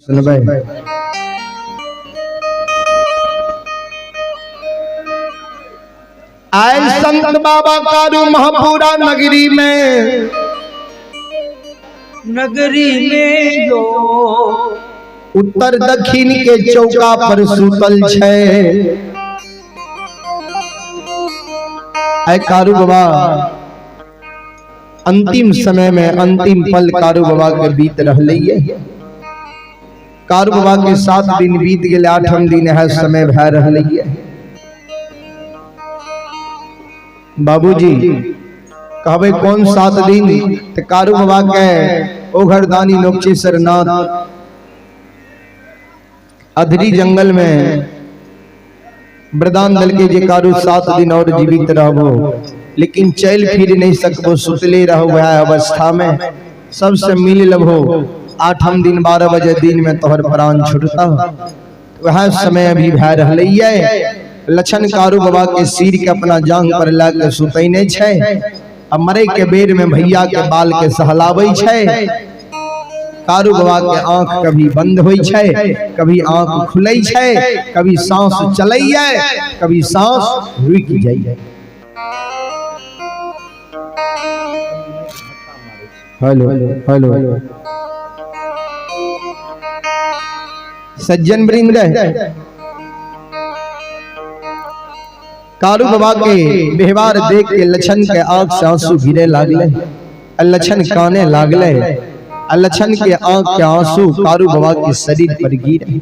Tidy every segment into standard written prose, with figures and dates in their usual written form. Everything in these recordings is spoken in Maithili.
सुनबै। आए संत बाबा कारू महापुरा नगरी में, नगरी में यो उत्तर दक्षिण के चौका पर सुतल छै। आए कारू बाबा अंतिम समय में अंतिम पल कारू बाबा के बीत रहले। कारू बाबा के 7 दिन बीत गेल, 8म दिन है समय भै रहले। बाबूजी कहबे कौन 7 दिन? तो कारू बाबा के ओघरदानी नोकचेश्वर नाथ अधरी जंगल में वरदान दल के जे कारू 7 दिन और जीवित रहबो, लेकिन चल फिर नहीं सकबो, सुतले रहो वह अवस्था में, सबसे मिल लबो। 8म दिन 12 बजे दिन में तोहर प्राण छूटता। वह समय अभी भै रहले। लछन कारू बाबा के सिर के अपना जांग पर ला के सुतैने छै, आ मरे के बेर में भैया के बाल के सहलाबै छै। कारू बाबा के आंख कभी बंद होई छै, कभी आंख खुलै छै, कभी सांस चलैये, कभी सांस रुकि जाइए। हेलो हेलो सज्जन वृंद, कारू बाबा के व्यवहार देख के लछन के आंख से आंसू गिरे लागले, लछन काने लागले, लछन के आंख के आंसू कारू बाबा के शरीर पर गिरे।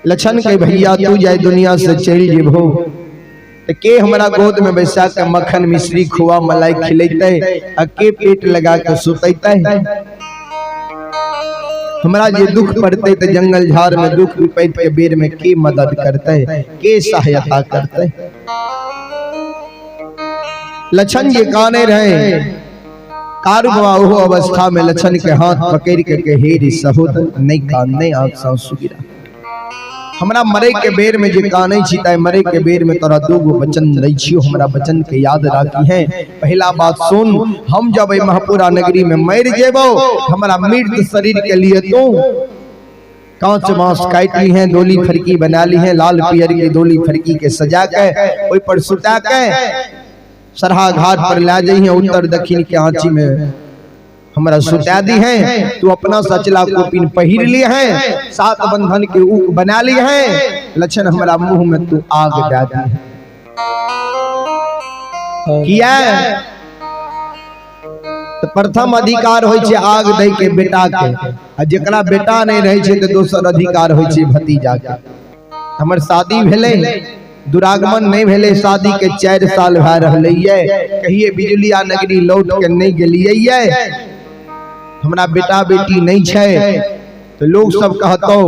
लछन के भैया तू जाए दुनिया से चल जेबो तो के हमरा गोद में बैसा के मक्खन मिश्री खोआ मलाई खिलैते, आ के पेट लगा के सुतैते? हमरा जे दुख पड़ते तो जंगल झाड़ में दुख विपैत के बेर में के मदद करते, के सहायता करते? लछन जे काने रहे, कारू बाबा ओहो अवस्था में लछन के हाथ पकड़ के के हेरी सहोदर नहीं कान नहीं आंख सांसू गिरा। हमरा मरे के बेर में जे कानै छी ताई मरे के बेर में तोरा 2 गो वचन दै छियो, हमरा वचन के याद राखी है। पहला बात सुन, हम जब एहि महपुरा नगरी में मर जेबो, हमरा मृत शरीर के लिए तू कांच मांस काट ली है, डोली फरकी बना ली है, लाल पियर की डोली फरकी के सजा के ओहि पर सुता के सरहा घाट पर ला जाई है, उत्तर दक्षिण के आंची में हमरा सुता दी है। तू अपना सचला कोपिन पहिर ली है, 7 बंधन के ऊक बना ली है, लछन हमरा मुंह में तू आग दे दी है। किया तो प्रथम अधिकार होय छै आग दै के बेटा के, आ जेकरा बेटा नहीं रहे छै तो दोसर अधिकार होय छै भतीजा के। हमर शादी भेलै, दुरागमन नहीं भेलै, शादी के 4 साल भए रहलै ये, कहिए बिजुलिया नगरी लौट के नहीं गेलियै ये, हमरा बेटा बेटी नहीं छै तो लोग सब कहतो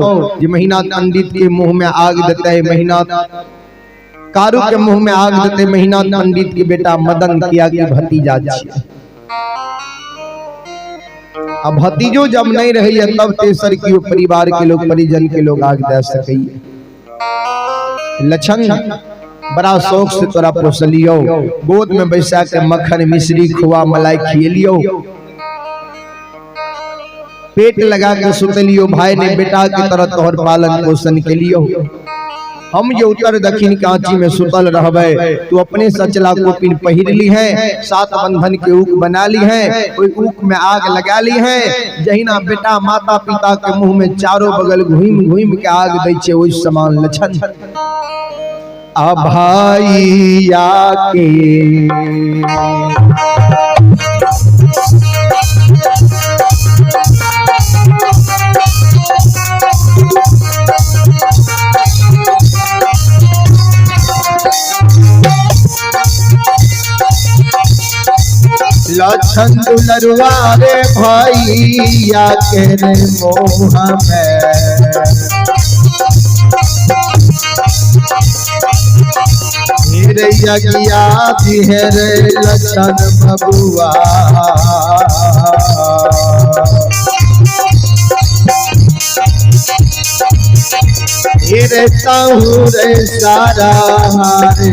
जे महीना पंडित के मुंह में आग देते, महीना कारू के मुंह में आग देते, महीना पंडित के बेटा मदन किया के भतीजा छियै। अब भतीजो जब नहीं रही तब तेसर की परिवार के लोग परिजन के लोग आग दे सकैए। लछन बड़ा शौक से तोरा पोसलियो, गोद में बैसा के मक्खन मिश्री खोआ मलाई खिएलियो, पेट लगा के सुतलियो, भाई ने बेटा के तरह तोहर पालन पोषण के लियो। हम जो उत्तर दक्षिण कांची में सुतल रहबे, तू अपने सचला कोपिन पहिर ली है, 7 बंधन के ऊक बना ली है, ओई ऊक में आग लगा ली है। जहिना बेटा माता पिता के मुंह में चारों बगल घूम घूम के आग दै छै, ओई समान लछन आ भाईया के लछन दुलरुआ रे भैया के रे मोह में, रे यज्ञा रे लछन बबुआ। रे ताहू रे सारा रे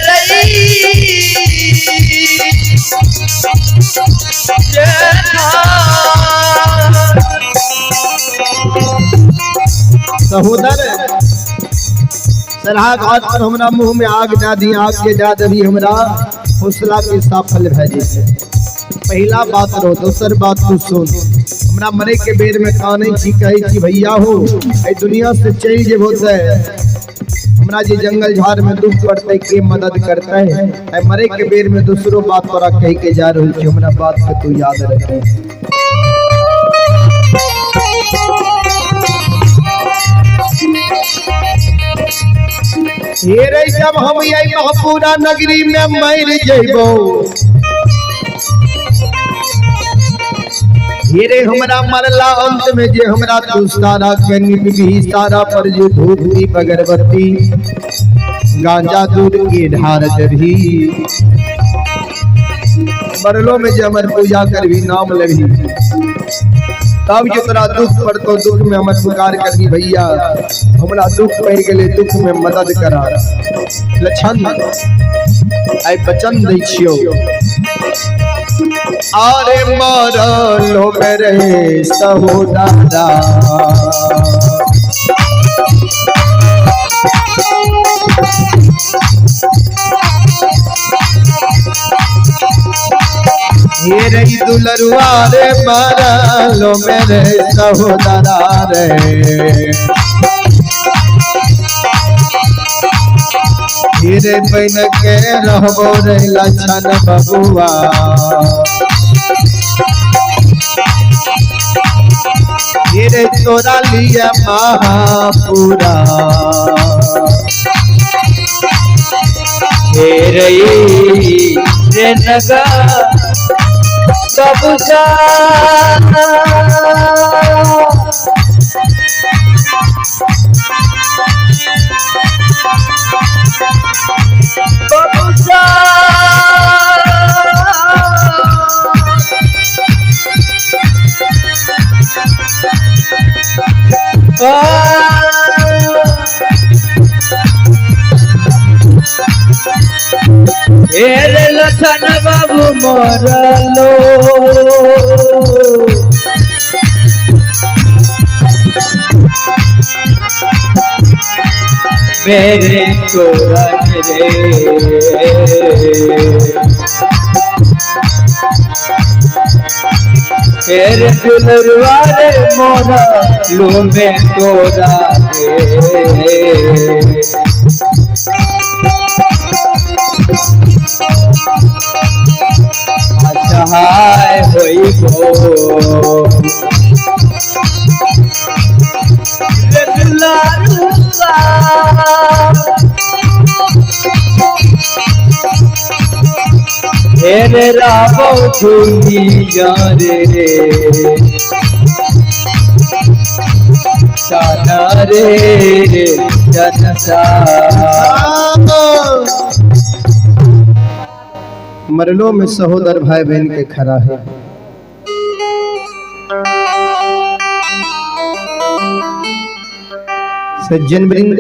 रई। सहोदर सरहा घाट पर हमरा मुंह में आग दे दी, आग के दे देबी हमरा हौसला के सफल भए जेतै। पहला बात रहो, दोसर बात तू सुन, हमरा मरे के बेर में कानै छी, कहै छी भैया हो एहि दुनिया से चलि जेबो ते हमरा जे जंगल झाड़ में दुख पड़तै के मदद करतै। आइ मरे के बेर में दूसरो बात तोरा कहि के जा रहल छी, हमरा बात के तू याद रखे। हे रे जब हम यही महापुरा नगरी में मर जइबो, हे रे हमरा मरला अंत में जे हमरा तू सारा के निपबी, सारा पर जे धूप दीप अगरबत्ती गांजा दूध के ढार देबी, मरलो में जे हमर पूजा करबी नाम लेबी, तब जे तोरा दुख पड़तो दुख में हमर पुकार करबी भैया हमरा दुख पड़ गेलै दुख में मदद करा। लक्षण आइ वचन दै छियौ, आरे मरलो मेरे सहोदरा, हे रे दुलरुआ रे मरलो मेरे सहोदरा रे, रे बन के रहबो रे लक्षण बबुआ, रे तोरा लिया महापुरा। हे रे रे नगा बबुआ, बबुआ, हे रे लखन बाबू मरलो, मेरे तोरा रे, हेरे दुलरुआ रे मोरा लो में तोरा रे। असहाय होइबो रे दुलरुआ, हेरे रावो दुनिया रे, चाना रे जनसा। मरलो में सहोदर भाई बहन के खड़ा है। सज्जन वृंद,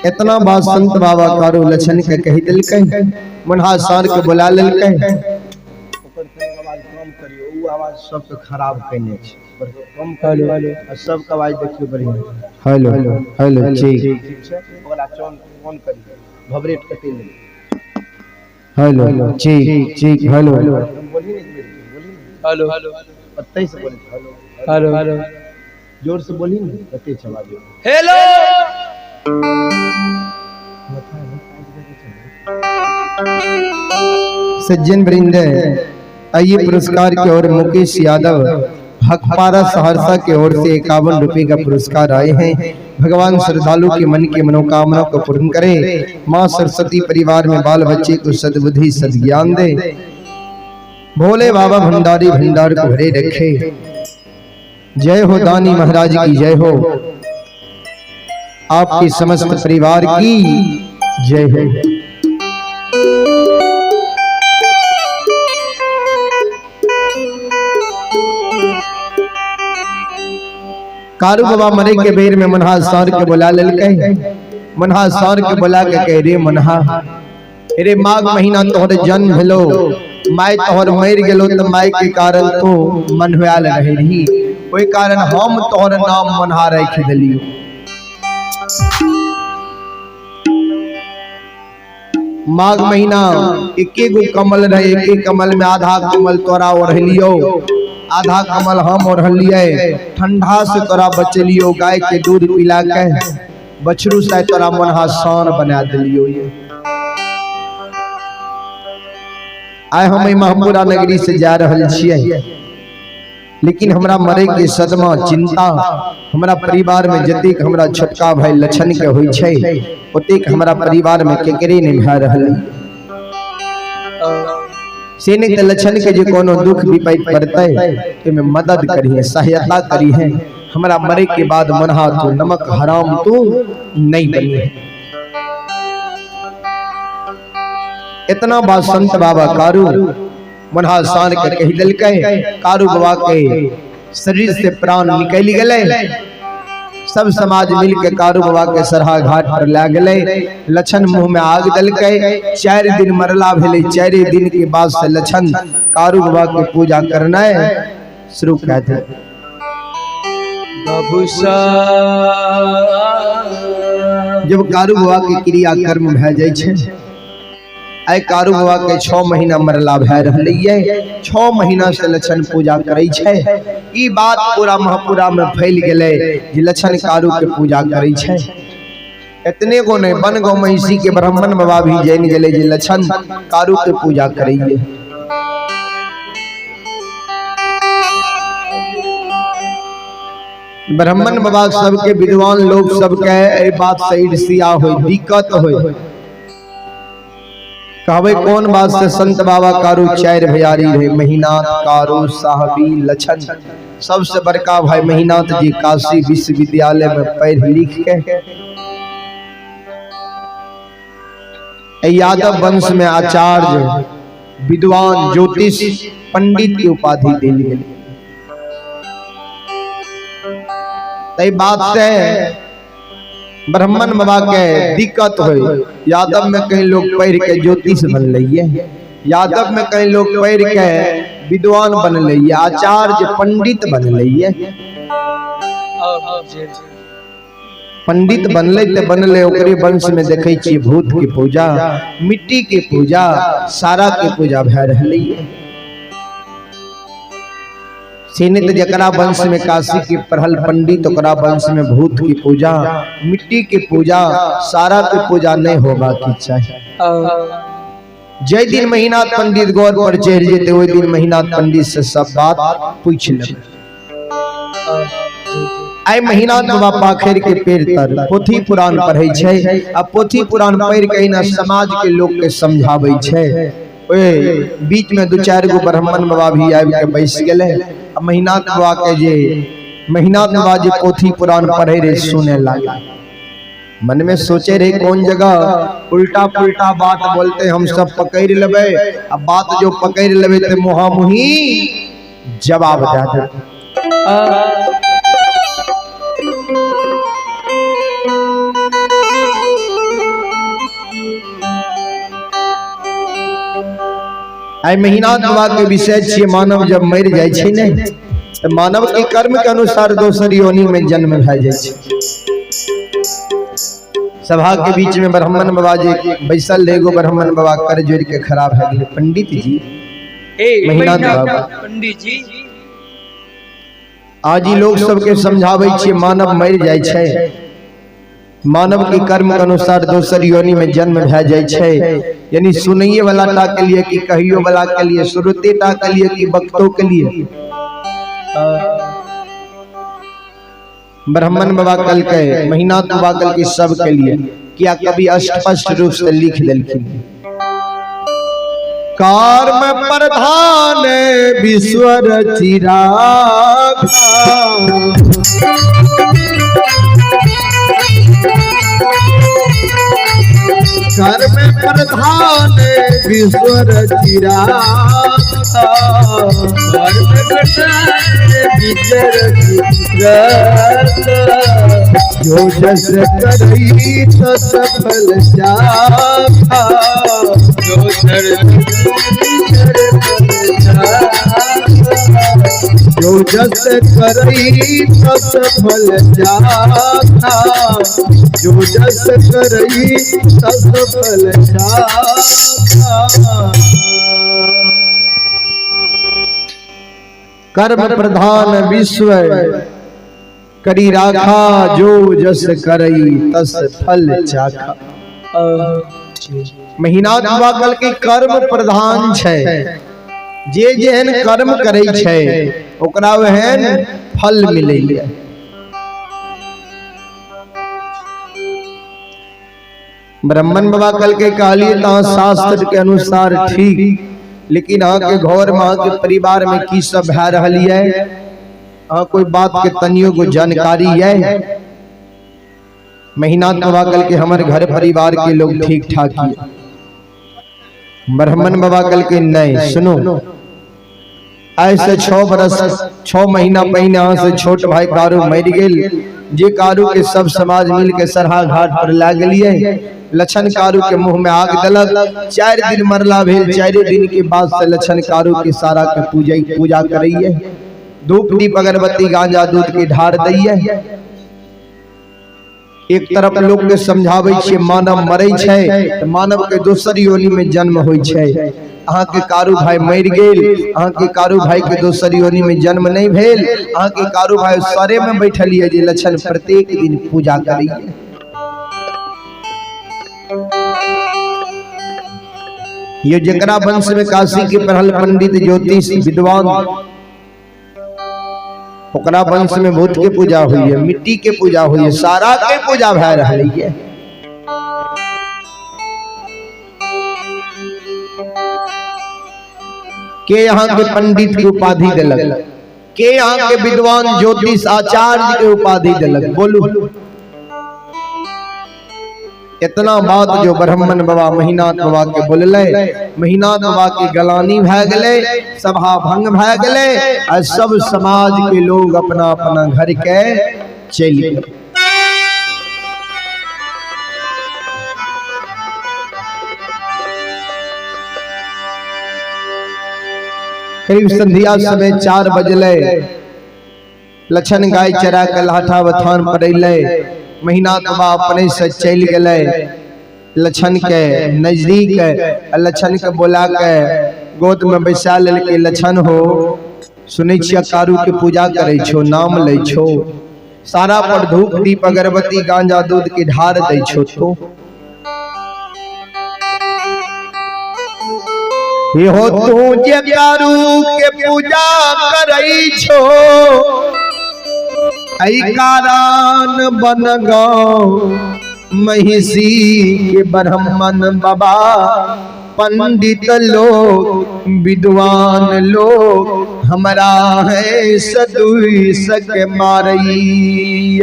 इतना बात संत बाबा कारू लक्षण के कही दिलकै, मुन्हा सार के बुला लेलकै। आवाज सबके खराब कयने छै, कम करू आ सबके आवाज देखियौ बढ़िया। हेलो हेलो ठीक छै, ओकरा चौन ऑन करियौ, भबरेट कते लेबै। हेलो ठीक ठीक, हेलो बोलही नहीं, बोलही हेलो हेलो पत्ते से बोले, हेलो हेलो हेलो जोर से बोलही नहीं, कते छै आवाज। हेलो सज्जन वृंद, आइए पुरस्कार की ओर मुकेश यादव हकपारा सहरसा की ओर से 51 रुपए का पुरस्कार आए हैं। भगवान श्रद्धालु के मन की मनोकामना को पूर्ण करे, माँ सरस्वती परिवार में बाल बच्चे को सद्बुद्धि सद्ज्ञान दे, भोले बाबा भंडारी भंडार को भरे रखे। जय हो दानी महाराज की जय हो, आपके समस्त परिवार की जय हो। कारू बाबा मरे के बेर में मनहा सार के बुला लेलकै। मनहा सर के बोला के कहे, रे मनहा, रे माघ महीना तोहर जन्म भेलो, my तोहर मर गेलो, तो my के कारण तू मनहुआल रहे रही, ओहि कारण हम तोहर नाम मनहा राखि देलियो। माघ महीना एके गो कमल रहे, एके कमल में आधा कमल तोरा ओढ़लियो, आधा कमल हम ओढ़लिए, ठंडा से तोरा बचलियो, गाय के दूध पिला के बछरू से तोरा मनहा सान बना दिलियो। ये आइ हम एहि महपुरा नगरी से जा रहल छियै, लेकिन हमरा मरे के सदमा चिंता हमरा परिवार में जतेक हमरा छोटका भाई लछन के होइ छै ओतेक हमरा परिवार में केकरे नहीं भए रहल। से नहीं तऽ लछन के जे कोनो दुख विपैत पड़तै ओहिमे मदद करिहे, सहायता करिहे। हमरा मरे के बाद मनहा तू नमक हराम तू नहीं बनी। इतना बात संत बाबा कारू मनहा सान के कहि देलकै। कारू बाबा के शरीर से प्राण निकलि गेलै। सब समाज मिल के कारू बाबा के सरहा घाट पर ला गेलै। लछन मुंह में आग देलकै। 4 दिन मरला भेलै। 4 दिन के बाद से लछन कारू बाबा के पूजा करनाइ शुरू कए देलकै। जब कारू बाबा के क्रिया कर्म भए जाइ छै, आइ कारू बाबा के 6 महीना मरला भए रहलैये। 6 महीना से लछन पूजा करै छै। ई बात पूरा महपुरा में फैल गेलै जे लछन कारू के पूजा करै छै। एतने गो नहीं, वन गो महिषी के ब्राह्मण बाबा भी जानि गेलै जे लछन कारू के पूजा करैये। ब्राह्मण बाबा सबके विद्वान लोग सबके एहि बात से ईर्ष्या होय, दिक्कत होय। कहबै कौन बात से संत बाबा कारू 4 भैयारी रहे, महिनाथ, कारू, साहबी, लछन। सबसे बड़का भाई महिनाथ जी काशी विश्वविद्यालय में पढ़ लिख के यादव वंश में आचार्य, विद्वान, ज्योतिष, पंडित की उपाधि देल गेल। तै बात से ब्राह्मण बाबा के दिक्कत होय। यादव में कहीं लोग पढ़ के ज्योतिष बन लइए, यादव में कहीं लोग पढ़ के विद्वान बन लइए, आचार्य पंडित बन लइए। पंडित बनले ते बनले, ओकरे वंश में देखै छियै भूत के पूजा, मिट्टी के पूजा, सारा के पूजा भए रहलैये। से नहीं तो जकरा वंश में काशी के पढ़ल पंडित, ओकरा वंश में भूत की पूजा, मिट्टी के पूजा, सारा के पूजा नहीं होगा की चाहिए। जय दिन महीना पंडित गौर पर चढ़ जेते, ओहि दिन महीना पंडित से सब बात पूछ लेबै। आइ महीना बाबा पाखरि के पेड़ तर पोथी पुराण पढ़ै छै, आ पोथी पुराण पढ़ि के ना समाज के लोग के समझाबै छै। ओए बीच में 2-4 गो ब्राह्मण बाबा भी आबि के बैस गेलै। आ महीनाथ बाबा के जे महीनाथ बाबा जे पोथी पुराण पढ़े रहे सुने लागे। मन में सोचे रहे कौन जगह उल्टा पुल्टा बात बोलते हम सब पकड़ लेबै, आ बात जो पकड़ लेबै ते मुहामुही जवाब दे देबै। आइ महीनाथ बाबा के विषय छियै मानव जब मरि जाइ छै ने तऽ मानव के कर्म के अनुसार दोसर योनि में जन्म भए जाइ छै। सभा के बीच में ब्राह्मण बाबा जे बैसल रहे, एगो ब्राह्मण बाबा कर जोड़ के खड़ा भए गेलै। पंडित जी, महीनाथ बाबा, पंडित जी, आज ई लोग सबके समझाबै छियै मानव मरि जाइ छै, मानव के कर्म के अनुसार दोसर योनि में जन्म भए जाइ छै। यानी सुनैये वाला टा के लिए कि कहियो वाला के लिए, श्रोते टा के लिए कि वक्तो के लिए। ब्राह्मण बाबा कल के महीनाथ बाबा कल के सब के लिए किया कभी स्पष्ट रूप से लिख देलखिन। कर्म प्रधान विश्व रचिराखा, कर्म प्रधान विश्व रचिराखा, जो जस करई तस फल चाखा, जो जस करई तस फल चाखा, जो जस करई तस फल चाखा। कर्म प्रधान विश्व करी राखा, जो जस करई तस फल चाखा। महीनाथ बाबा कल के कर्म प्रधान छै, जे जेहन कर्म करै छै ओकरा ओहन फल मिलैए। ब्राह्मण बाबा कल के कहलिए त शास्त्र के अनुसार ठीक, लेकिन अहाँ के घर में अहाँ के परिवार में की सब भए रहल ये, अहाँ कोई बात के तनियो को जानकारी ये? महीनाथ बाबा कल के हमर घर परिवार के लोग ठीक ठाक ये। ब्राह्मण बाबा कल के नहीं, सुनो, ऐसे 6 बरस 6 महीना पहिने अहाँ से छोट भाई कारू मरि गेल, जे कारू के सब समाज मिल के सरहा घाट पर ला गेलिए। लछन कारू के मुंह में आग दलक, 4 दिन मरला भेल, 4 दिन के बाद से लछन कारू के सारा के पूजा करैये, धूप दीप अगरबत्ती गांजा दूध के ढार दैये। एक तरफ लोग के समझाबै छियै मानव मरै छै त मानव के दोसर योनि में जन्म होइ छै। अहाँ के कारू भाई मरि गेल, अहाँ के कारू भाई के दोसर योनि में जन्म नहीं भेल, अहाँ के कारू भाई सरे में बैठल ये जे लछन प्रत्येक दिन पूजा करैये। ये जकरा वंश में काशी के पढ़ल पंडित ज्योतिष विद्वान, ओकरा वंश में भूत के पूजा हुई है, मिट्टी के पूजा हुई है, सारा के पूजा भए रहल है। के यहाँ के पंडित के उपाधि देलक, के यहाँ के विद्वान ज्योतिष आचार्य के उपाधि देलक? बोलू। इतना बात जो ब्राह्मण बाबा महीनाथ बाबा के बोलले, महीनाथ बाबा के गलानी भए गेलै, सभा भंग भए गेलै, आ सब समाज के लोग अपना अपना घर के चलि गेल। करीब संध्या समय 4 बजले, लछन गाय चरा के लाठा बथान पर अयलै। महीनाथ बाबा अपने से चलि गेलै लछन के नजदीक, लछन के बोला के गोद में बैसा लेलकै। लछन हो, सुनै छियै कारू के पूजा करै छो, नाम लै छो, सारा पर धूप दीप अगरबत्ती गांजा दूध के ढार दै छो, तो हो तू जे कारू के पूजा करै छो, ऐ कारण बन गौ महिषी के ब्राह्मण बाबा, पंडित लोग विद्वान लोग हमरा है सदुई सक मारई।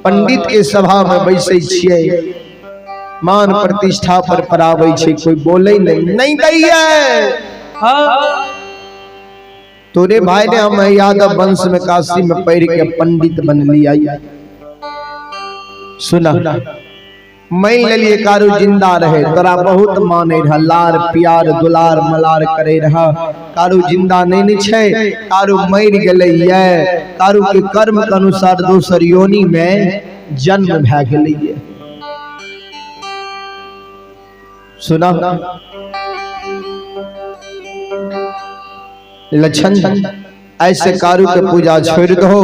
पंडित के सभा में बैसै छियै, मान प्रतिष्ठा पर पराबै छै, कोई बोले नहीं नहीं दैये। तोरे भाई ने हम यादव वंश में काशी में पढ़ के पंडित बन लिया। सुना, मैं लिए कारू जिंदा रहे, तोरा बहुत माने रहा, लार प्यार दुलार मलार करे रहा। कारू जिंदा नहीं नहीं छै, कारू मरि गेलै ये, कारू के कर्म के अनुसार दोसर योनि में जन्म भए गेलै ये। सुना, लछन ऐसे कारू के पूजा छोड़ दो,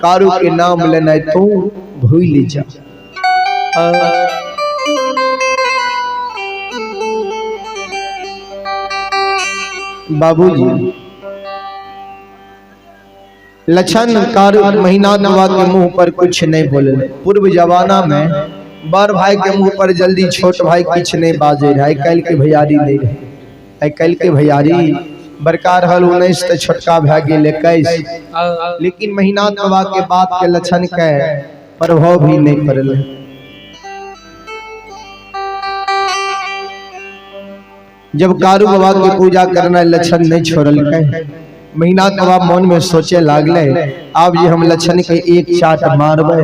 कारू के नाम लेना तू भूल जा। बाबूजी लछन कारू महीनाथ बाबा के मुंह पर कुछ नहीं बोले। पूर्व जमाना में बड़ भाई के मुंह पर जल्दी छोट भाई किछ नहीं बाजे रहे। कल के भैयारी नहीं रहे, आइ काल्हि के भैयारी बड़का रहल 19 तो छोटका भए गेल 21, लेकिन महीनाथ बाबा के बात के लक्षण के प्रभाव भी नहीं पड़ल। जब कारू बाबा के पूजा करना लक्षण नहीं छोड़लकै, महीना बाबा मन में सोचे लागले, आब जे हम लक्षण के एक चाट मारबै,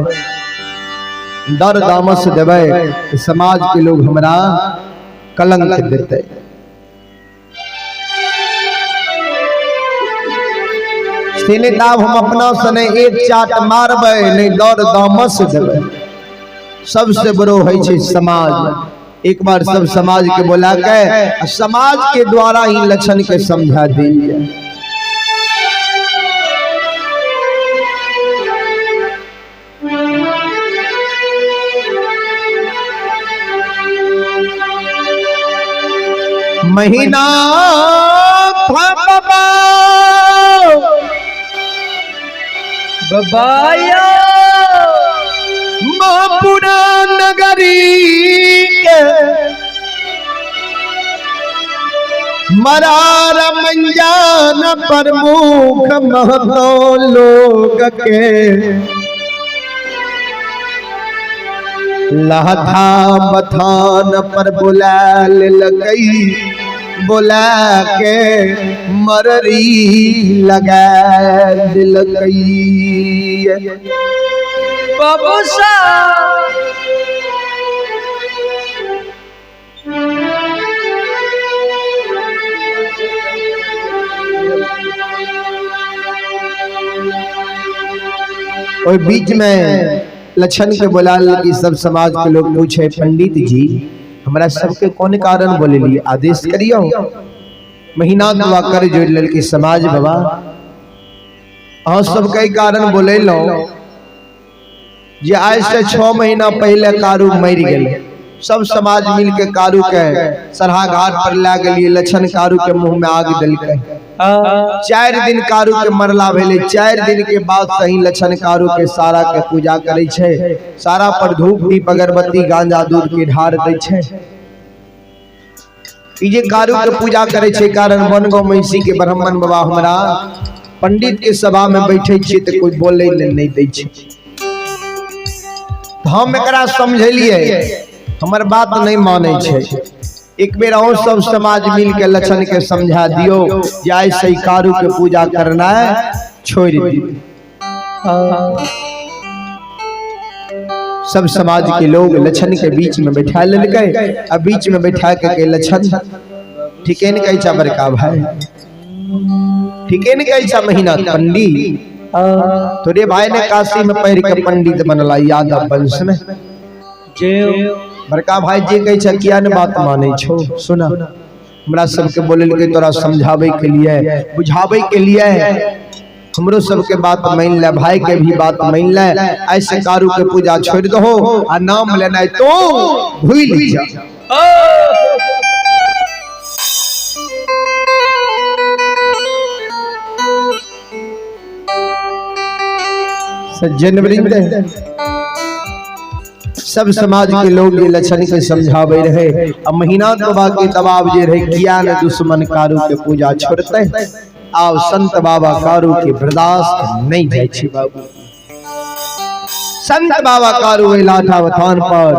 दर दामस देबै, समाज के लोग हमरा कलंक देते। आब हम अपना से नहीं एक चाट मारबै, नहीं दर दामस देबै। सबसे बड़ो है छै समाज। एक बार सब समाज के बोला के समाज के द्वारा ही लक्षण के समझा दिल जाए। महीना बाबा बबाया महापुरा नगरी के मरार मंजान प्रमुख महतो लोग के लहथा बथान पर बुला लकई, बुला के मररी लगा दिलकई। बाबू साहब और बीच में लक्षण के बोला कि सब समाज के लोग पूछे, पंडित जी हमरा सबके कौन कारण बोले लिए आदेश करियो। महीना दुआ कर जोड़ लेल कि समाज बाबा अहाँ सब के कारण बोले लो जे आज से 6 महीना पहले कारू मर गए। सब समाज मिल के कारू के सरहा घाट पर ला गेलिए, लक्षण कारू के मुंह में आग दिलकै। 4 दिन कारू के मरला भेलै, 4 दिन के बाद सही लक्षण कारू के सारा के पूजा करै छै, सारा पर धूप दीप अगरबत्ती गांजा दूध के ढार दै छै। ई जे कारू के पूजा करै छै कारण बनगांव महिषी के ब्राह्मण बाबा हमरा पंडित के सभा में बैठे छियै तऽ कोई बोलै ले नहीं दै छै। हम एकरा समझेलिए, हमर बात नहीं मानै छै। एक बेर अहूँ सब समाज मिल के लक्षण के समझा दियो जे आइ से कारू के पूजा करना छोड़ दियो। सब समाज के लोग लक्षण के बीच में बैठा लेलकै आ बीच में बैठा के लक्षण ठीके ने कहै छा बड़का भाई, ठीके ने कहै छा महीना पंडित, तोरे भाई ने काशी में पढ़ के पंडित बनला यादव वंश में। बड़का भाई जे कहै छै किया ने बात मानै छौ। सुना हमरा सबके बोललकै तोरा समझाबै के लिए बुझाबै के लिए, हमरो सबके बात मान ले, भाई के भी बात मान ले, ऐसे कारू के पूजा छोड़ दहो आ नाम लेनाइ तो भूल जा। सज्जन वृंद सब समाज के लोग ये लक्षण के समझावे रहे। अब महीना बाबा के दबाव जे रहे किया ने दुश्मन कारू के पूजा छोड़ते। आव संत बाबा कारू के बर्दाश्त नहीं जाय छै बाबू। संत बाबा कारू लाठा बथान पर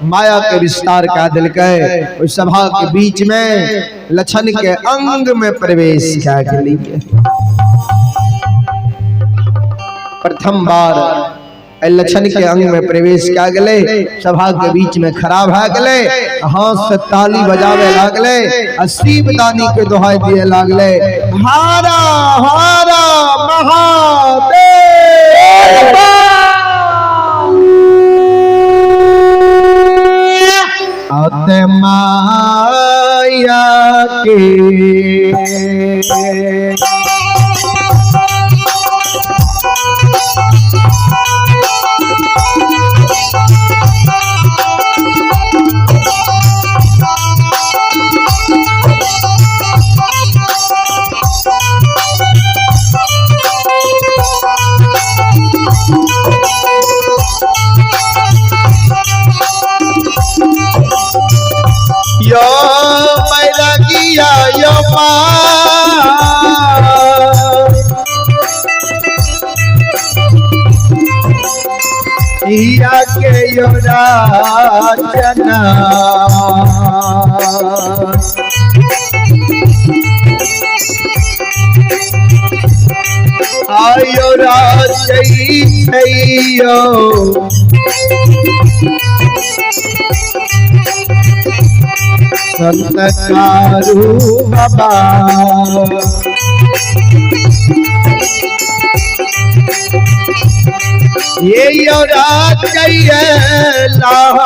माया के विस्तार का दिलकै, ओहि सभा के बीच में लक्षण के अंग में प्रवेश कए गेलै। प्रथम बार लक्षण के अंग में प्रवेश क्या गले, सभा के बीच में खड़ा भा गले, हाथ से ताली बजावे लागले, शिव दानी के दोहाई दिए लागले, हारा हारा महादेव। आते माया के यो बैरागिया यो माया या के योराचना। आयो राजई छैयो संत कारू बाबा। ये यो राजई लाटा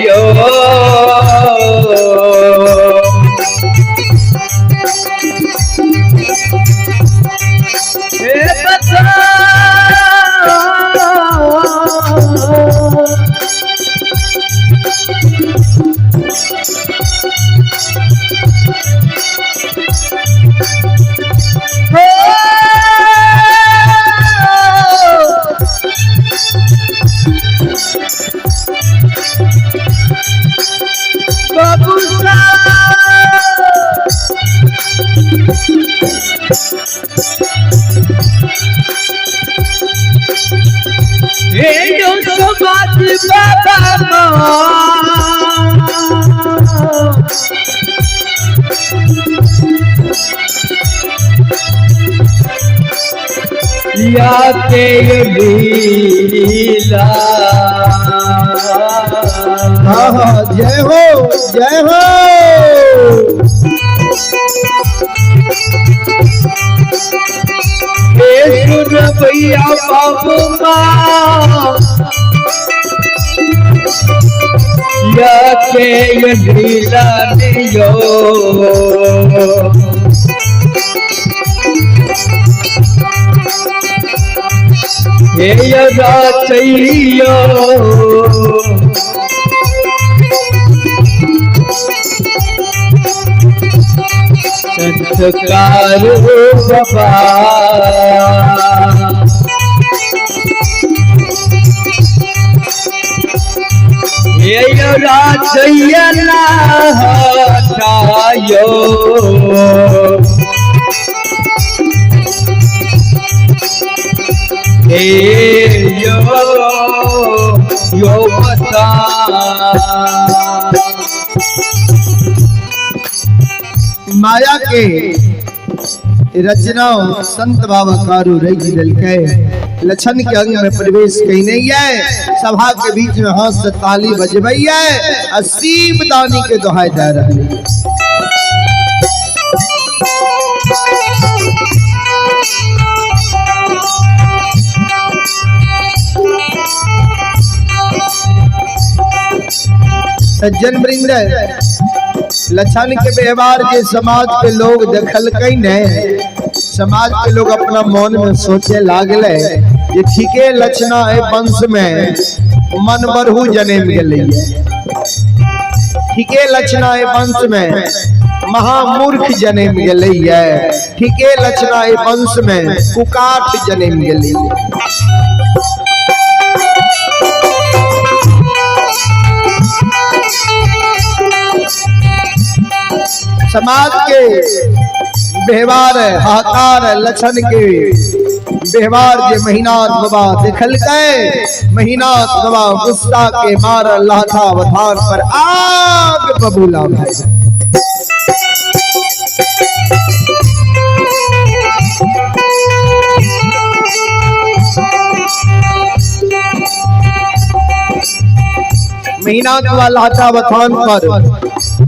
यो या के लीला। जय हो जय हो। सुन भैया बाबू माँ या के लीला यो हे संस्कार बाबा। हे राजैया हटायो हे यो यो बता। माया के रचना संत बाबा कारू रच दिलकै। लक्षण के अंग में प्रवेश कहीं नहीं है। सभा के बीच में हाथ से ताली बजबई है और शिव दानी के दोहाई दे रहे। सज्जन वृंद, लक्षण के व्यवहार के समाज के लोग देखल कहीं नहीं। समाज के लोग अपना मन में सोचे लागले ये ठीके लक्षणा है वंश में मन बरहू जन्म गेलै, ठीके लक्षणा है वंश में महामूर्ख जन्म गेलै, ठीके लक्षणा है वंश में कुकाठ जन्म गेलै। समाज के व्यवहार हाहाकार लक्षण के व्यवहार जे महीनाथ बाबा देखलकै, महीनाथ बाबा गुस्सा के मार लाथा वथान पर आग बबूला भाई। महीनाथ बाबा लाथा वथान पर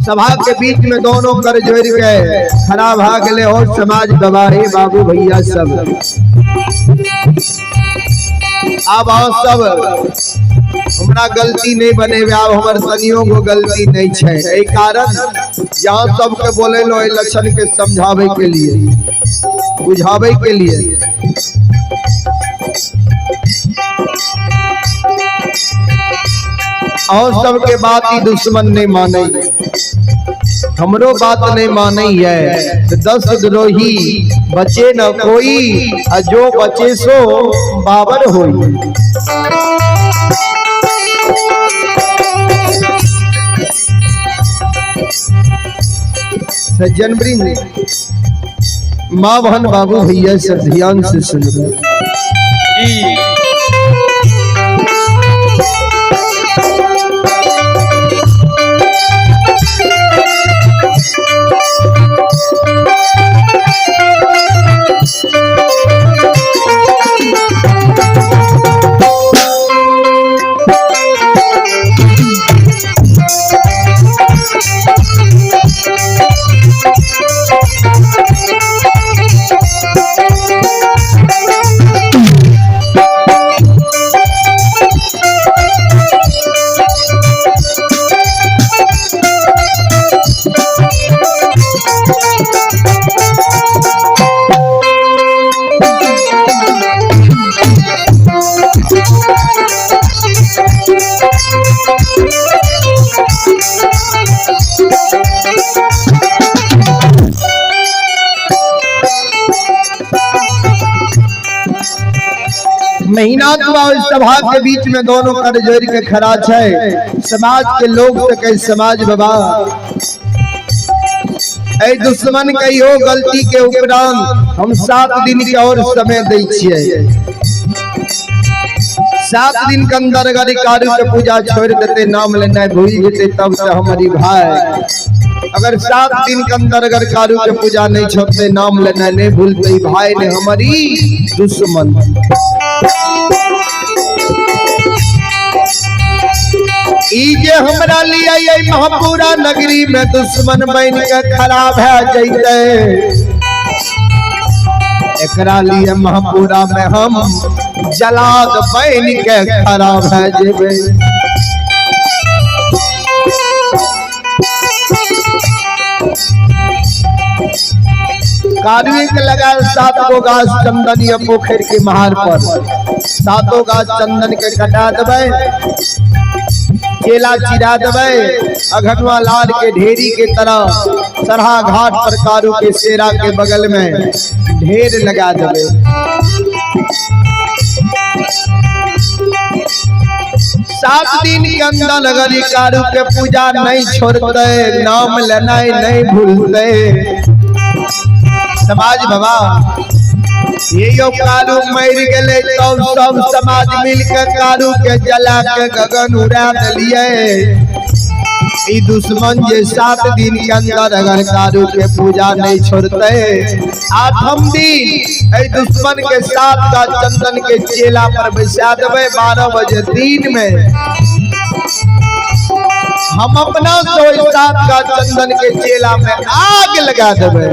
सभा के बीच में दोनों कर जोड़ के खड़ा भाग ले और समाज गवाहे बाबू भैया सब। अब आओ सब हमरा गलती नहीं बने, अब हमर तनियों को गलती नहीं है। एहि कारण यहाँ सबके बोले लो लक्षण के समझावे के लिए, बुझावे के लिए। और सबके बात ही दुश्मन नहीं माने, हमरो बात नहीं माने है। तो 10 द्रोही बचे न कोई, और जो बचे सो बाबर होई। सज्जन वृंद, माँ बहन बाबू भैया सब ध्यान से सुनबे। जी महीना दुआ सभा के बीच में दोनों कर जोड़ के खड़ा छै। समाज के लोग से कहे समाज बाबा ए दुश्मन के इहो गलती के उपरांत हम 7 दिन के और समय दै छियै। 7 दिन के अंदर अगर कारू के पूजा छोड़ देते, नाम लेना भूल जेते, तब से हमारी भाई अगर 7 दिन के अंदर अगर कारू के पूजा नहीं छोड़ते, नाम लेना नहीं भूलते, भाई ने हमारी दुश्मन। ई जे हमरा लिए ये महापुरा नगरी में दुश्मन बन के खराब है जैते, एकरा लिए महापुरा में हम जलाद बन के खराब है जेबे। कारुए के लगा 7 गो गाछ चंदन या पोखर के महार पर 7 गाछ चंदन के कटा देबै, केला चिरा देबै, अघनुआ लाल के ढेरी के तरह सरहा घाट पर कारू के सेरा के बगल में ढेर लगा देबै। 7 दिन के अंदर अगर कारू के पूजा नहीं छोड़ते, नाम लेना नहीं भूलते, समाज बाबा ये यो कारू मर गए तब सब समाज मिल के कारू के जला के गगन उड़ा दिलिए। ई दुश्मन जे 7 दिन के अंदर अगर कारू के पूजा नहीं छोड़ते, 8म दिन ए दुश्मन के 7 का चंदन के चेला पर बैसा देबै। 12 बजे दिन में हम अपना 7 का चंदन के चेला में आग लगा देबै।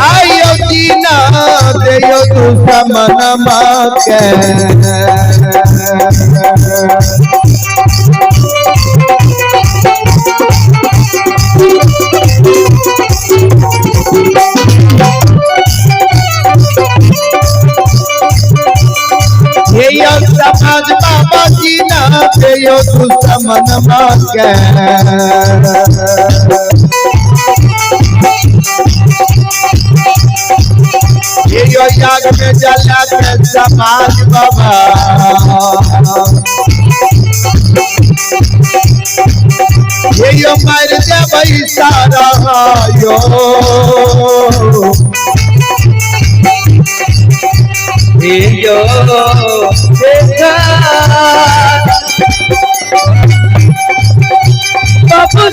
आयो जीना देयो दुश्मन के, ये समाज बाबा जीना देयो दुश्मन के। ये याग में जला के समाज बाबा ये मर जबै सारा यो यो देखा बाबू